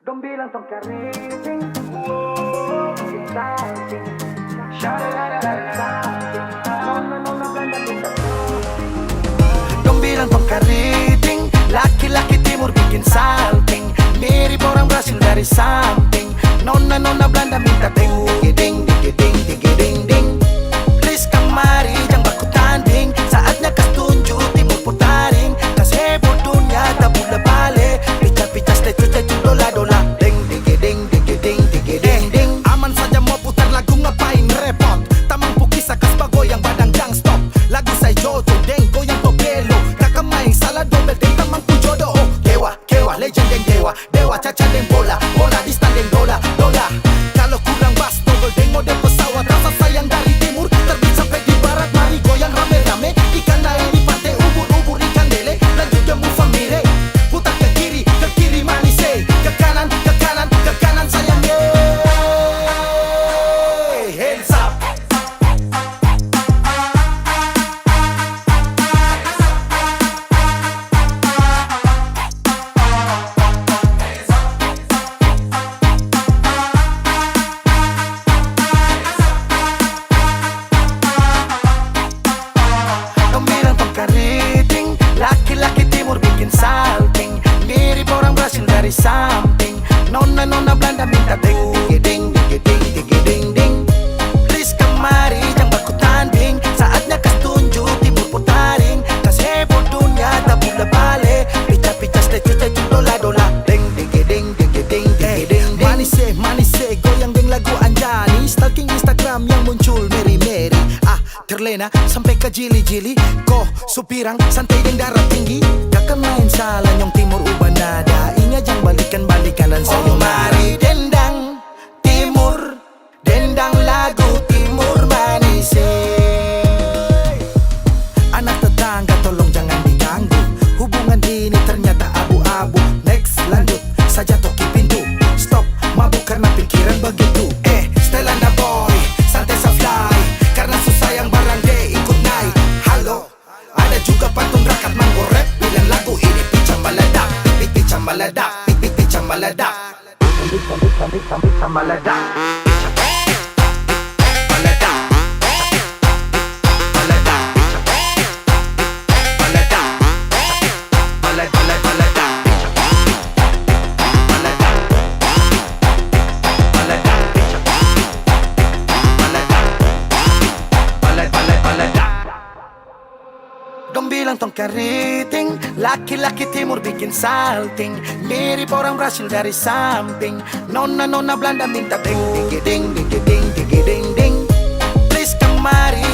Dong bilang tong keriting, exciting. Dong bilang tong keriting, laki-laki timur bikin salting. Mirip orang Brasil dari samping. Nona-nona Belanda minta ding ding ding ding ding ding ding. Please kemari jangan baku tanding. Saatnya kas tunjuk timur putaring. Kas heboh dunia tabula bale. Pica-pica stecu-stecu dola-dola. Ding ding ding ding ding ding ding ding. Aman saja mau putar lagu ngapain repot. Tamang pukisa kas bagoyang badang jang stop. Lagu saya jojo deng goyang tobelo. Kakak main salah dobel deng tamang ku jodoh. Oh, dewa kewa legend deng dewa. Dewa caca deng bola. Bola di stand deng dola dola. Kalau kurang bass dobel deng mode pesawat. Rasa sayang dari timur terbit sampai di barat. Mari goyang rame-rame. Ikan air di pantai ubur-ubur ikan lele. Lanjut ke Mufamire. Putar ke kiri manis eh. Ke kanan, ke kanan, ke kanan sayang eh. Hands up. Dong bilang tong keriting, laki-laki timur bikin salting. Mirip orang Brasil dari samping. Nona-nona Belanda minta ding ding ding ding ding ding ding. Please kemari jangan baku tanding. Saatnya kas tunjuk timur putaring. Kas heboh dunia tabula bale. Pica-pica stecu-stecu dola-dola. Ding ding ding ding ding ding ding ding. Manis eh, goyang deng lagu Anjani. Stalking Instagram yang muncul Mary Mary. Ah, terlena sampai ke jili-jili. Koh, supirang, santai deng darah tinggi. Kakak main salah nyong timur ubah nada. Ingat jang balikan-balikan dan Oh sayonara. mari dendang timur, dendang lagu timur manis eh. Anak tetangga tolong jangan diganggu. Hubungan ini ternyata abu-abu. Next lanjut saja toki pintu. Stop mabuk karena pikiran begitu. Stelanda boy, santai sa fly. Karena susah yang barang de ikut naik. Halo, ada juga pantun rakat manggo rap. Bilang lagu ini pica meledak, pica meledak, pica meledak. Pica pica pica pica meledak. Pica meledak. Meledak. Meledak. Meledak. Meledak. Meledak. Meledak. Meledak. Meledak. Meledak. Dong bilang tong keriting, laki-laki timur bikin salting. Mirip orang Brasil dari samping. Nona-nona Belanda minta ding ding ding ding ding ding ding ding. Please kemari